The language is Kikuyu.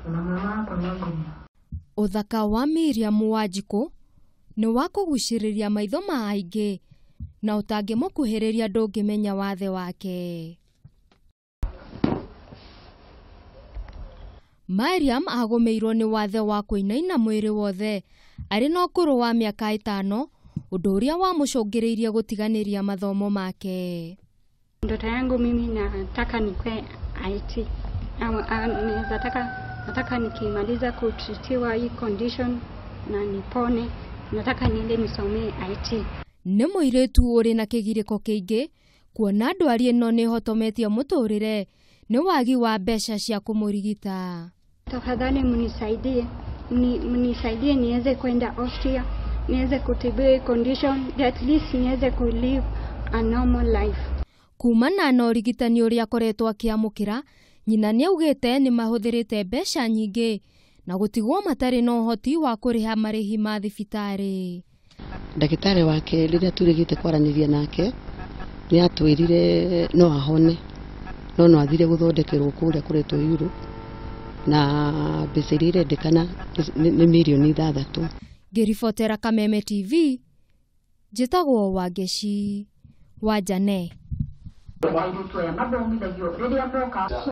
Na mwana wakwa no nginya. Ũthaka wa Miriam Wanjikũ nĩ wa kũgucĩrĩria maitho ma aingĩ na ũtangĩmũkuhĩrĩria ndũngĩmenya wathe wake. Miriam agũmĩirwo nĩ wathe wa kũinaina mwĩrĩ wothe arĩ na ũkũrũ wa mĩaka 5, ũndũ ũrĩa wamũcũngĩrĩirie gũtiganĩria mathomo make. Ndoto yangu mimi nataka nikue IT. Nataka nikimaliza kutritiwa hii condition na nipone, nataka niende nisomee IT. Nĩ mũirĩtu ũrĩ na kĩgirĩko kĩingĩ kuona ndwari ĩno nĩ ĩhotometie mũtũrĩre nĩ wagi wa mbeca cia kũmũrigita. Tafadhali mnisaidie, mnisaidie niweze kwenda Austria, niweze kutibiwa hii condition, at least niweze ku live a normal life. Kumana na ũrigitani ũrĩa akoretwo akĩamũkĩra, nyina nĩaugĩte nĩ mahũthĩrĩte mbeca nyingĩ na gũtigwo matarĩ na ũhoti wa kũrĩha marĩhi ma thibitarĩ. Ndagĩtarĩ wake rĩrĩa tũrĩgĩte kwaranĩria nake nĩ atwĩrire no ahone, no no athire gũthondekerwo kũrĩa kũretwo Europe, na mbeca iria irendekana nĩ mirioni 6. Ngĩribotera Kameme TV, njĩtagwo Wangeci wa Jane. Airĩtu aya mathomithagio rĩrĩa moka.